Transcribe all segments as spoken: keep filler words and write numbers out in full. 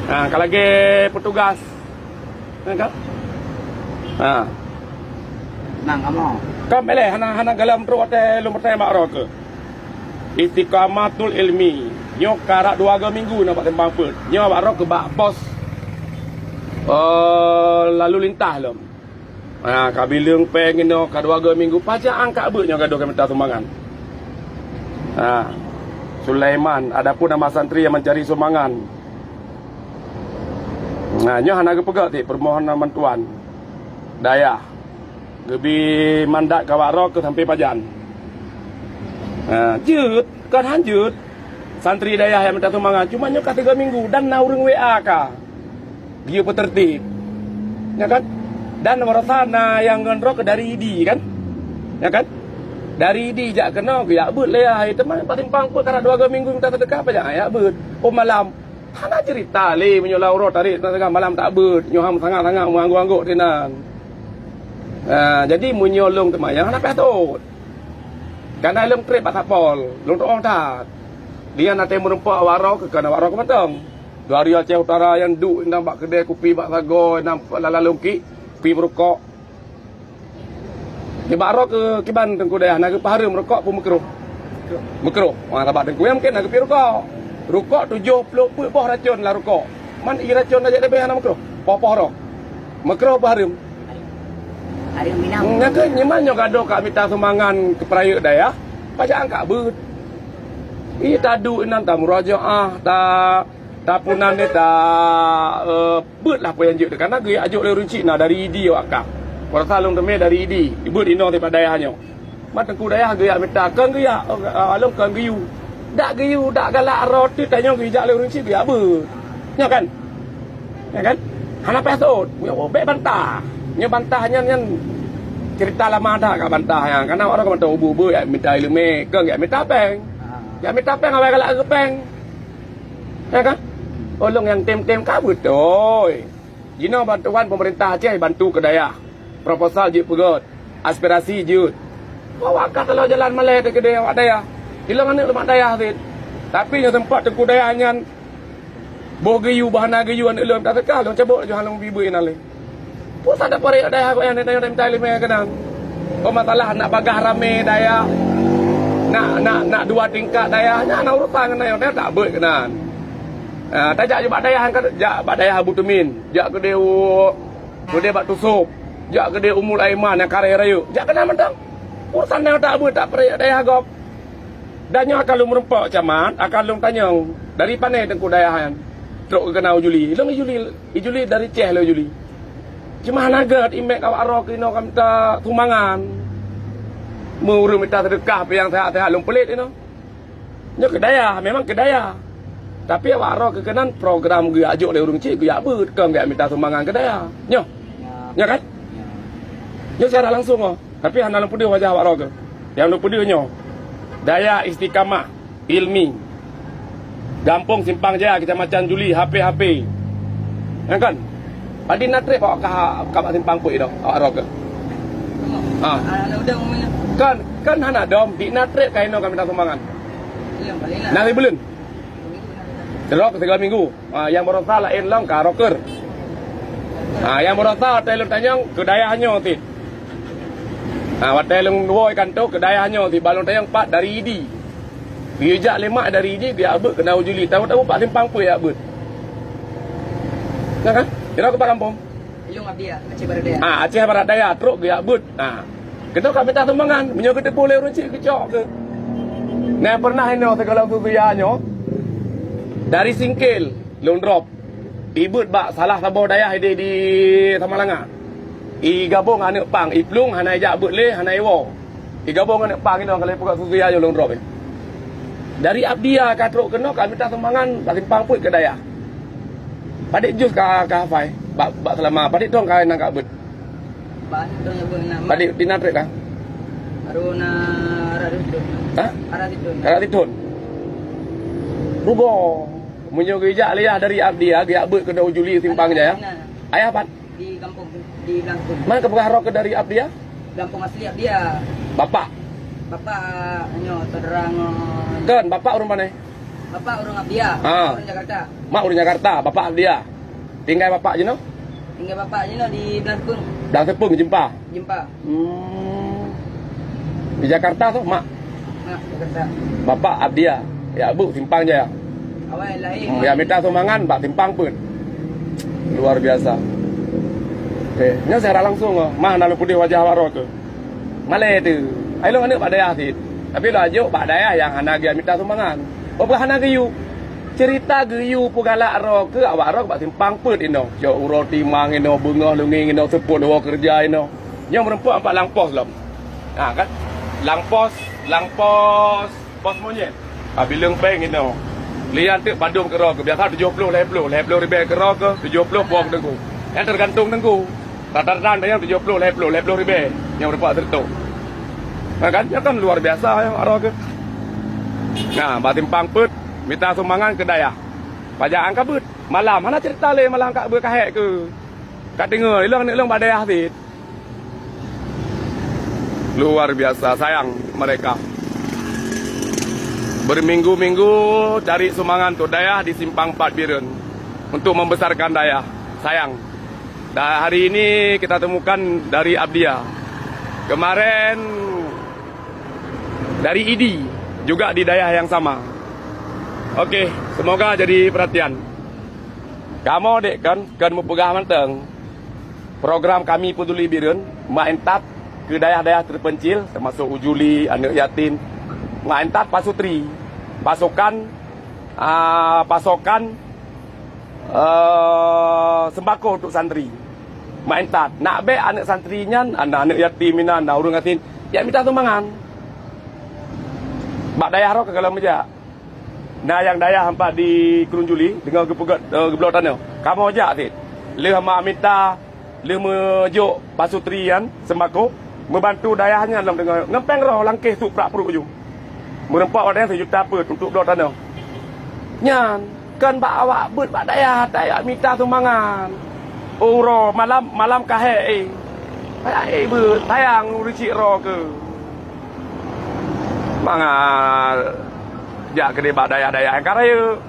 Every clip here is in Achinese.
Ha, ka lagèe petugas. Kan? Ha. Nang kamoe. Kan beleh hana, hana galam trok watèe lôn peutanyong bak droe keuh. Istiqamatul ilmi. Nyoe karab dua go minggu na bak simpang peuet. Nyoe bak droe keuh bak pos, eh, lalu lintas lom. Ha, ka bileueng péng inoe, ka dua go minggu, pajan angkat beuet nyoe gadoh ka mita sumbangan. Ha, Sulaiman, adapun nama santri yang mencari sumbangan. Nah, nyoe hana geupeugah cit permohonan bantuan dayah. Geubi mandat ka bak droe keuh sampai pajan. Ha, jeuet, kan han jeuet. Santri dayah nyang mita sumbangan, cuma nyoe ka tiga minggu dan na ureueng W A ka. Geuyue peuteurtib. Ya kan? Dan baroesa na nyang ngon droe keuh dari Idi kan? Ya kan? Dari Idi jak keunoe geujak beuet lé ai, teuma bak simpang peuet karab dua go minggu mita seudeukah, pajan jak beuet. Oh malam. Hana cerita lé meunyoe lam uroe tarék tengah malam tak beuet, nyoe han sangat-sangat meuanggôk-anggôk sinan. Ha, jadi meunyoe lôn teumayang hana payah seuôt. Kana lôn trép bak satpol, lôn tu'oh that. Dia na teumeureumpok awak droe keuh, kana awak droe keuh mantong. Dari Aceh Utara nyang duek inan bak keudè kupi bak sagoe, inan lala lungkik, kupi meurukok. Nibak droe keuh kiban teungku dayah na geupeuhareuem rukok peue meukruh? Meukruh. Wah, sabab teungku nyang mungken na geupie rukok. Rukok tujoh ploh peuet boh racon lam rukok. Man ie racon tajak leubeh hana meukruh. Poh-poh droe. Meukruh peuhareuem. Hareuem inong. Nyan keuh nyoe man nyoe gadoh ka mita sumbangan keu peurayeuk dayah, pajan angkat beuet. Ie taduek inan tamurajaah, ta Tapunan nyoe ta, eh, beuet lah peue nyang jeuet teuh. Kana geujak jok lé ureueng chik na dari Idi awak kah. Baroesa lôn teumé dari Idi, beuet inoe bak dayah nyoe. Man teungku dayah geujak mita, kon geujak, eh, along kon geuyue. Dak geuyue, dak galak rot teuh tanyoe geujak lé ureueng chik geujak beuet. Nyo kan? Nyo kan? Hana payah seuôt. Nyoe bèk bantah. Nyoe bantah nyan, nyan cerita lama that ka bantah nyan. Kana awak droe ka mantong ubu-ubu jak mita ileumèe, kon jak mita pèng. Jak mita pèng awai galak keu pèng. Ya kan? Ulôn nyang tem-tem ka beutôi. Jinoe bantuan pemerintah Aceh bantu keu dayah. Proposal jeuet peugöt, aspirasi jeuet. Awak ka teuloh jalan malèe teuh keudéh awak dayah. Ilôn aneuk leumat dayah cit. Tapi nyoe teumpat teungku dayah nyan boh geuyue, boh hana geuyue aneuk lôn, tak teuka lôn cabot laju hana lôn bri beuet inan lé. Peue salah paré dayah gobnyan, dayah, dayah mita ileumèe keunan. Oh, masalah nak bagaih ramé dayah, nak, nak, nak dua tingkat dayah, nyan na urusan ngon dayah, dayah tak beuet keunan. Ah, tajak bak dayah, jak bak dayah Abu Tumin, jak keudéh u, keudéh bak Tusop, jak keudéh Umul Aiman nyang kareh rayeuk. Jak keunan mantong. Urusan dayah tak beuet, tak paré dayah gob. Dan nyoe akan lôn meureumpok camat, akan lôn tanyong, dari pané teungku dayah nyan trok keukeuna u Juli. Ilôn i Juli, i Juli dari Ceh lôn i Juli. Cuma hana gèt, imèk awak droe keunoe ka mita sumbangan. Meu ureueng mita seudeukah pih nyang seuhat-seuhat lôn peulét inoe. Nyoe keu dayah, memang keu dayah. Tapi awak droe keukeunong program geujak jok lé ureueng chik geujak beuet, kon geujak mita sumbangan keu dayah. Nyoe. Nyoe kan? Nyoe secara langsung oh. Tapi hana lôn peudeuh wajah awak droe keuh. Nyang lôn peudeuh nyoe, Dayah Istiqamah Ilmi, Gampông Simpang Jaya, Kecamatan Juli, H P H P. Nyan kan? Padum na trép awak ka, ka bak simpang peuet inoe, awak droe keuh. Ha. Kan, kan hana dom, di na trép ka inoe ka mita sumbangan. Na sibuleuen. Sidroe keu tiga minggu. Ha, nyang baroesa laén lom ka roker. Ha, nyang baroesa watèe lôn tanyong keu dayah nyoe cit. Ha, watèe lôn woe i kantô keu dayah nyoe cit, ban lôn tanyong pat dari Idi. Geujak lé mak dari Idi geujak beuet keunan u Juli. Tahu-tahu bak simpang peuet jak beuet. Nah kan? Kira keu bak gampông. Ilôn Abdya, Aceh Barat Daya. Ah, Aceh Barat Daya, trok geujak beuet. Ah. Keunoe ka mita sumbangan, meunyoe geuteupeue lé ureueng chik geucok keuh. Nah, pernah inoe sigohlom susu ya nyoe, dari Singkil, lôn drop. Ibeuet bak salah saboh dayah idéh di Samalanga. Igabong aneuk pang, iplueng hana ijak beuet lé, hana iwoe. Igabong aneuk pang inoe ka lheueh peugah susu ya nyoe lôn drop. Dari Abdya ka trok keunoe ka mita sumbangan bak simpang peuet keu dayah. Padit jus ka, ka hafai bak, bak seulama, padit thon ka nan ka beuet. Bak thon nyang beuet na. Padit di na trép ka? Baru na arah thon. Ha? Arah thon. Arah thon. Rugoe. Meunyoe geujak lé yah dari Abdya, geujak beuet keunoe u Juli simpang jaya. Ayah pat? Di gampông, di Blangkon. Man ka peugah droe keuh dari Abdya? Gampông asli Abdya. Bapak? Bapak nyoe saudara ngon. Kan, bapak ureueng pane? Bapak ureueng Abdia, ha, ureueng Jakarta. Mak ureueng Jakarta, bapak Abdia. Tinggai bapak jinoe? Tinggai bapak jinoe di Blang Seupeueng. Blang Seupeueng, Jeumpa? Jeumpa. Hmm. Di Jakarta tu, mak? Mak, Jakarta. Bapak Abdia, ya bu, Simpang Jaya. Awai lahé. Hmm, ya mita sumbangan bak Simpang Peuet. Luar biasa. Oke, nyoe siaran langsung, oh. Mah na lôn peudeh wajah awak droe tu. Malée tu. Ai lôn aneuk bak dayah cit. Tapi lôn ajok bak dayah nyang hana geumita sumbangan. Oh, bah hana geuyue. Cerita geuyue peugalak droe keu awak droe bak Simpang Peuet inoe. Cok uroe timang inoe, beungoh leungieng inoe, seupôt leuwoe keureuja inoe. Nyoe meureumpok bak lam pos lom. Ha kan? Lam pos, lam pos, pos monyet. Ka bileueng péng inoe. Lian teuk padum keudroe keu biasa tujoh ploh lhée ploh, lhée ploh ribée keudroe keu tujoh ploh po teungku. Nyan teugantung teungku. Rata-rata nyang tujoh ploh lhée ploh, lhée ploh ribée nyang rupak seureutôh. Nah kan, nyan kan luar biasa ya, aro ke. Nah, bak Simpang Peuet mita sumbangan keu dayah. Pajan ka beuet. Malam hana cerita lé, malam ka beuet ka hék keu. Ka deungoe ilong aneuk lôn bak dayah cit. Luar biasa sayang mereka. Berminggu-minggu cari sumbangan untuk dayah di Simpang Empat Bireuen untuk membesarkan dayah. Sayang. Dan hari ini kita temukan dari Abdia. Kemarin dari Idi, juga di dayah yang sama. Oke, semoga jadi perhatian. Kamoe dek kan, kan meupeugah mantong. Program Kami Peduli Bireuen, meuintat keu dayah-dayah terpencil, termasuk ujuli, aneuk yatim. Meuintat pasutri, pasokan, ah, pasokan, eh, sembako untuk santri. Meuintat, nak bék aneuk santri nyan, aneuk-aneuk yatim inan, na ureueng gasien, jak mita sumbangan. Bak dayah roh ka galom meujak. Na nyang dayah ampat di Krueng Juli, deungon geupeugét, eh, geubloe tanoh. Kamoe jak cit. Lheueh ma mita, lheueh meujok pasutri nyan sembako, meubantu dayah nyan lom deungon ngon péng roh langkéh su prak pruek ju. Meureumpok watée nyan sijuta peuet untuk bloe tanoh. Nyan, kon bak awak beuet bak dayah, dayah mita sumbangan. Uroe malam, malam ka hék, eh. Ka hék beuet, sayang ureueng cit roe keu. Mangat jak keudeh bak dayah-dayah nyang ka rayeuk.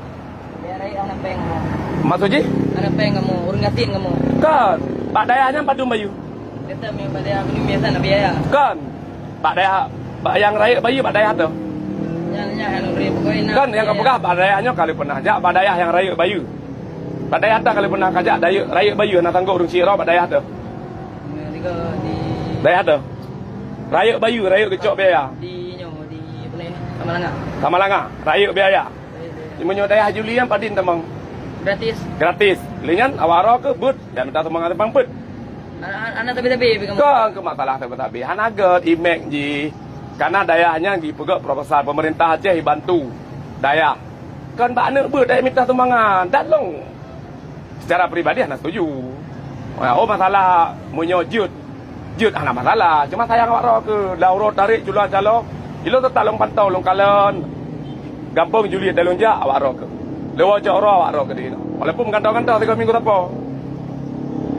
Dayah rayeuk hana péng kamoe. Maksud jih? Hana péng kamoe, ureueng gasien kamoe. Kon, bak dayah nyan padum bayeue? Gata mi bak dayah, keuneuk biasa na biaya. Kon, bak dayah, bak nyang rayeuk bayeue bak dayah teuh. Nyan, nyan hana bri pokok na. Kon, nyang ka peugah bak dayah nyoe ka lheueh peunah jak bak dayah nyang rayeuk bayeue. Bak dayah teuh ka lheueh peunah ka jak, dayeuek, rayeuk bayeue na tanggong ureueng cit roe bak dayah teuh. Nah, tiga di dayah teuh. Rayeuk bayeue, rayeuk geucok biaya. Di nyoe, di apa ni? Samalanga. Samalanga, rayeuk biaya. Rayeuk biaya. Meunyoe dayah Juli nyan padum tamong? Gratis. Gratis. Lé nyan awak roe keu beuet dan mita sumbangan Simpang Peuet. Ana, ana tabe-tabe pi kamoe. Kon keu masalah tabe-tabe. Hana gét imek jih. Karena dayah nyan jipeugét proposal pemerintah Aceh jibantu dayah. Kon bak aneuk beuet dayah mita sumbangan. Dan long. Secara pribadi hana setuju. Oh, masalah meunyoe jeuet, jeuet hana masalah. Cuma sayang awak roe keu dah uroe tarek culo calo. Ilôn teutap lôn pantau lôn kalon gampông Juli dan lôn jak awak roe keu. Leuwah cok roe awak roe keu di. Walaupun meugantoe-gantoe tiga minggu sapo.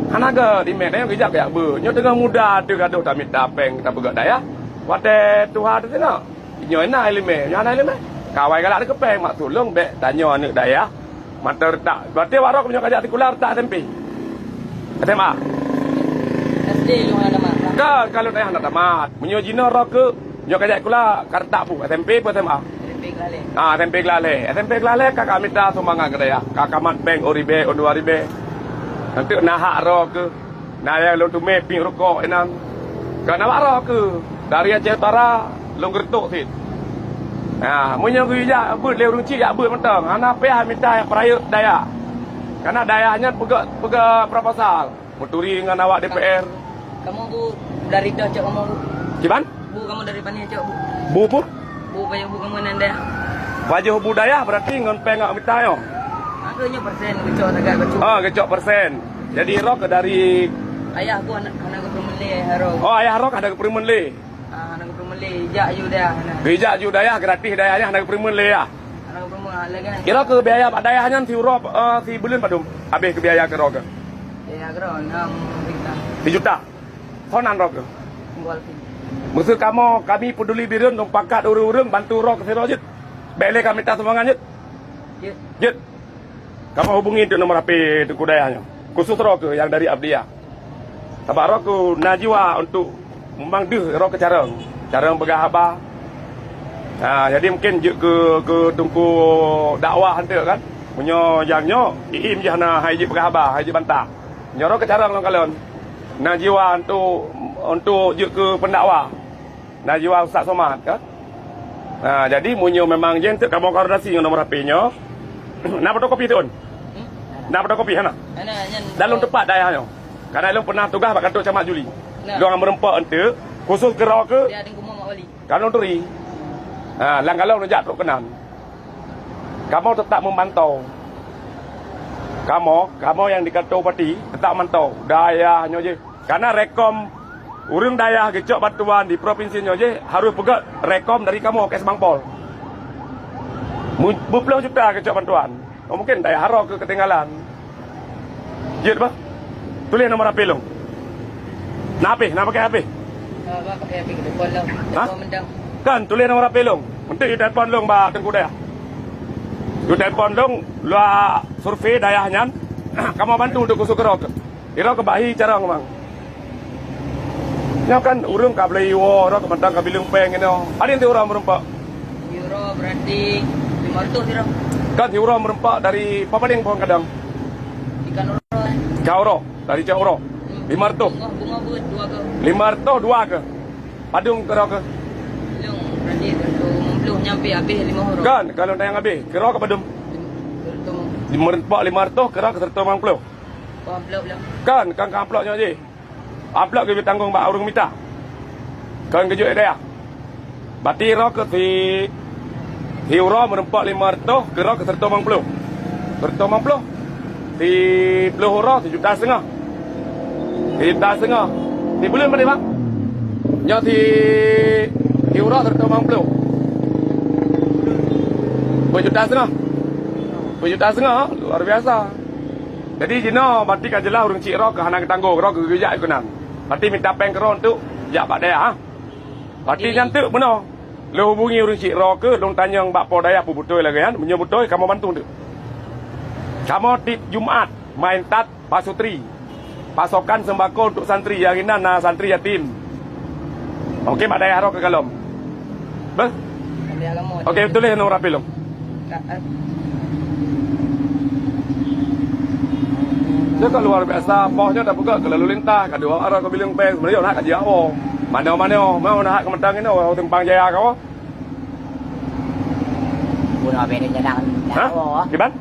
Hana gét imek nyoe geujak keu yak beuet. Nyoe teungoh muda teuh gadoh tamita péng tapeugét dayah. Watée tuha teuh singoh. Nyoe na ileumé, nyoe hana ileumé. Kawai galak dikeupeng mak tulông bék tanyoe aneuk dayah. Mantong reutak. Berarti awak roe meunyoe ka jak sikula reutak S M P. S M A. S D nyoe hana tamat. Kan kalau dayah hana tamat. Meunyoe jinoe roe keu nyoe ka jak sikula ka reutak pu S M P pu S M A. S M P Geulah Lhée. Ah, S M P Geulah Lhée. S M P Geulah Lhée ka, ka mita sumbangan keu dayah. Ka kamat péng ôn ribée, ôn dua ribée. Nanti na hak roe keu Na nyang lôn teumé piep rukok inan. Keu na bak roe keu dari Aceh Utara lôn geureutok cit. Ha, meunyoe geujak beuet lé ureueng chik jak beuet mantong, hana payah mita peurayeuk dayah. Karena dayah nyan peugah, peugah proposal meuturi ngon awak D P R. Kamoe bu dari toh cok kamoe bu. Kiban? Bu kamoe dari Paniai cok bu. Bu pu? Bu pajoh bu kamoe nan dayah. Pajoh bu dayah berarti ngon péng awak mita nyoe. Aku nyoe persen geucok tagak geucok. Ah, geucok persen. Jadi roe keu dari ayah ku hana, hana geupeureumeun lé roe. Oh, ayah roe ka hana geupeureumeun lé. Ah, hana geupeureumeun lé, jak ju dayah hana. Geujak ju dayah gratis dayah nyan hana geupeureumeun lé ya. Hana geupeureumeun lé kan. Kira keu biaya bak dayah nyan siuroe, eh, sibuleuen padum? Habéh keu biaya keu roe keu? Biaya keu roe enam juta. Sijuta. Soe nan roe keu? Gol. Meuseu kamoe, kami peduli Bireuen lôn pakat ureueng-ureueng bantu roe keu sidroe jeuet. Bék lé ka mita sumbangan jeuet. Jeuet. Jeuet. Kamoe hubungi untuk nomor H P Teungku Dayah nyoe. Khusus droe keuh nyang dari Abdya. Sabab droe keuh na jiwa untuk memang deuh droe keuh carông. Carông peugah haba. Ha, jadi mungkin jeuet keu, keu Teungku dakwah enteuk kan. Meunyoe nyang nyoe, iim jih hana hai jeuet peugah haba, hai jeuet bantah. Nyoe droe keuh carông lôn kalon. Na jiwa untuk, untuk jeuet keu pendakwah. Na jiwa Ustaz Somad kan. Ha, jadi meunyoe memang jih enteuk kamoe koordinasi ngon nomor H P nyoe. Na fotokopi tu, Un? Hmm? Na fotokopi hana? Hana, nyan, Dan lôn eh, teupat dayah nyoe. Karena lôn pernah tugaih bak kantor camat Juli. Nah. Lôn meureumpok enteuk, khusus keu droe keuh. Dia ada ngomong Mak Wali. Kan lôn turi. Ha, lam galom lôn jak trok keunan. Kamoe tetap memantau. Kamoe, kamoe nyang di kantor bupati tetap mantau. Dayah nyoe jih. Karena rekom ureuëng dayah geucok bantuan di provinsi nyoe jih harus peugét rekom dari kamoe, Kesbangpol. Mu-, beuplôh juta geucok bantuan. Oh, mungkin dayah droe keuh ketinggalan. Jeuet bah. Tuléh nomor H P lôn. Na H P, na pakai H P? Ah, bah, pakai H P ke depan lah. Ha? Depan mendang. Kan, tuléh nomor H P lôn. Enteuk yue telepon lôn bak Teungku Dayah. Yue telepon lôn, lôn survei dayah nyan. Kamoe bantu untuk khusus keu droe keuh. Droe keuh bak hi carông, Bang. Nyoe kan ureuëng ka blai iwoe, droe keuh mantong ka bileueng péng inoe. Padum ti uroe meureumpok? Uroe berarti lima ratus uroe. Kan si uroe meureumpok dari Papadeng pohon kadang. Ikan uroe. Ikan uroe, dari cak uroe. Hmm. Lima ratus. Bunga, bunga buet dua ke? Lima ratus dua ke? Padum keu droe keuh? Lôn berarti seratus lima puluh nyampe habis lima uroe. Kan, kalau nyang habis, keu droe keuh padum? Seratus. Meureumpok lima ratus, keu droe keuh seratus lima puluh. Amplop lah. Kan, kan, kan amplop nyoe jih. Amplop geubri tanggong bak ureuëng mita. Kon geujok dayah. Berarti droe keuh si, si uroe meureumpok lima ratus, keu droe keuh seratus lima puluh. Seratus lima puluh. Si ploh uroe, sijuta setengah. Sijuta setengah. Si buleuen berarti, Bang? Nyoe si, si uroe seratus lima puluh. Peuet juta setengah. Peuet juta setengah, luar biasa. Jadi jinoe berarti ka jeulaih ureuëng chik droe keuh hana geutanggong, droe keuh geujak keunan. Berarti mita péng keu droe untuk jak bak dayah, ha? Berarti nyan teuk bunoe. Lôn hubungi ureuëng chik droe keuh, lôn tanyong bak po dayah peue beutôi lagée nyan, meunyoe beutôi kamoe bantu teuk. Kamoe tiep Jumat main that pasutri. Pasokan sembako untuk santri, nyang inan na santri yatim. Oke, bak dayah droe keuh kalom. Beh? Oke, tuléh nomor H P lôn. Nyoe ka luar biasa, boh nyoe tapeugah keu lalu lintas, ka dua arah keu bileueng péng, sebenarnya nak ka jiak woe. Manoe-manoe, mau nak keu mantong inoe, simpang jaya ka woe. Bunoe habéh rencana dak woe. Kiban?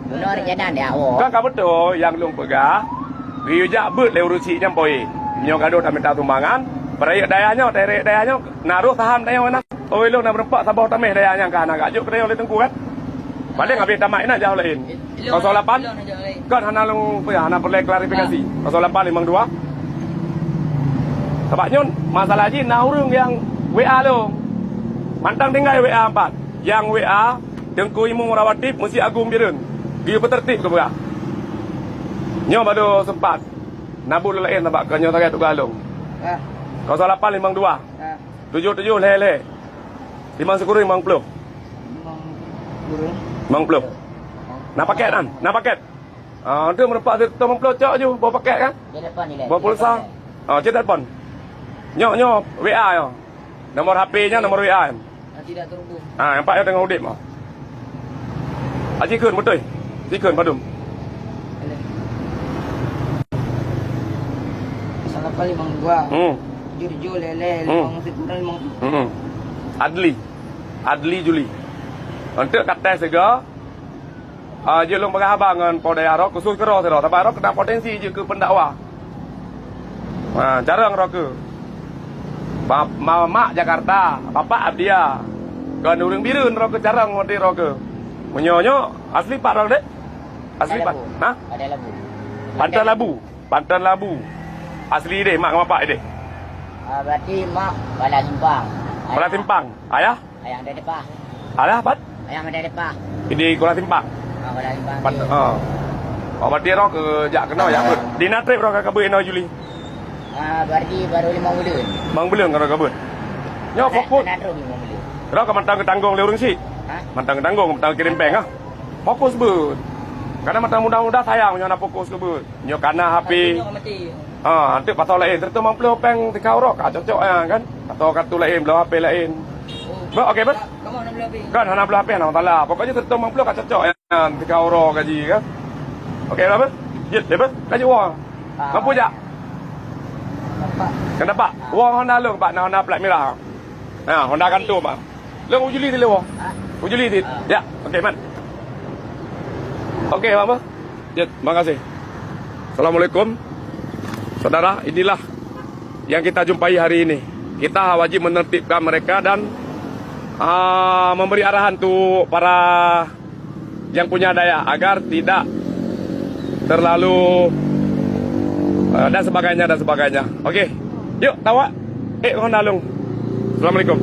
Bunoe rencana dak woe. Kan ka beutôi nyang lôn peugah. Geuyue jak beuet lé ureuëng chik nyan poi. Nyoe gadôh taminta sumbangan, peurayeuk dayah nyoe, tarék dayah nyoe, na roh saham dayah nyan. Oi, lôn na meureumpok saboh tameh dayah nyan ka hana gak jok keu dayah lé teungku kan. Paléng habéh tamat inan jauh laén. Kosong lapan? Kan hana lôn, hana peureulée klarifikasi. Kosong lapan limong dua. Sabab nyoe masalah jih na ureuëng nyang W A lôn. Mantong tinggai W A empat. Nyang W A Teungku Imum Rawatib Meuseujid Agong Bireuen. Geupeuteurtib keupeugah. Nyoe baru sempat. Nabu lôn laén sabab ka nyoe sagai tugaih lôn. Kosong lapan limong dua. Tujoh tujoh lhée lhée. Limong sikureueng limong ploh. Limong sikureueng. Limong ploh. Na paket kan? Na paket. Ah, tu meureumpok sireutôh limong ploh cok ju, boh paket kan? Boh pulsa. Ah, cit telepon. Nyoe, nyoe, W A nyoe. Nomor H P nyan, nomor W A nyan. Ah, tidak terhubung. Ah, nampak nyoe teungoh udeb mah. Ah, cikheun beutôi. Cikheun padum. Kosong lapan limong dua. Hmm. Tujoh tujoh lhée lhée, limong sikureueng limong ploh. Hmm. Adli. Adli Juli. Untuk katai siga, Ah, jeuet lôn peugah haba ngon po dayah droe, khusus keu droe sidroe, sabab droe keuh na potensi jeuet keu pendakwah. Ha, carông droe keuh. Ba-, ma-, mak Jakarta, bapak Abdya. Kon ureuëng Bireuen droe keuh, carông watée droe keuh. Meunyoe nyoe asli pat droe deh? Asli pat? Labu. Ha? Ada Labu. Panton Labu. Panton Labu. Asli deh, mak ngon bapak deh? Ah, berarti mak Bala Simpang. Bala Simpang. Ayah? Ayah Depah. Alah, pat? Ayah Depah. Di Kuala Simpang. Ah, Kuala Simpang. Pat, ah. Oh, berarti droe keuh jak keunoe, jak beuet. Di na trép droe ka beuet inoe Juli? Ah, berarti baru limong buleuen. Limong buleuen ka droe ka beuet. Nyoe fokus. Na trép limong buleuen. Droe ka mantong geutanggong lé ureuëng chik. Ha? Mantong geutanggong, mantong kirém péng ah. Fokus beuet. Kadang mata muda-muda sayang nyoe na fokus keu beuet. Nyoe kana H P. Ha, nanti pasal lain. Seratus lima puluh peng tiga uroe ka cocok ya kan. Atau kartu lain, bloe H P lain. Beuh, okey, beuh? Kan hana bloe H P hana masalah. Pokoknya seratus lima puluh ka cocok ya. Tiga uroe gaji kan. Okey lah, beuh? Jeuet deh, beuh? Laju wah. Mampu jak? Kan dapat? Wah Honda lôn, Pak. Nah, Honda plat merah. Ha, Honda kantor, Pak. Lôn uji li di lewat. Uji li di. Ya, okey, man. Okey, Bang, beuh. Ya, terima kasih. Assalamualaikum. Saudara, inilah yang kita jumpai hari ini. Kita wajib menertibkan mereka dan, ah, memberi arahan untuk para yang punya daya agar tidak terlalu, ah, dan sebagainya, dan sebagainya. Okey. Yuk, tawak. Eh, Honda Long. Assalamualaikum.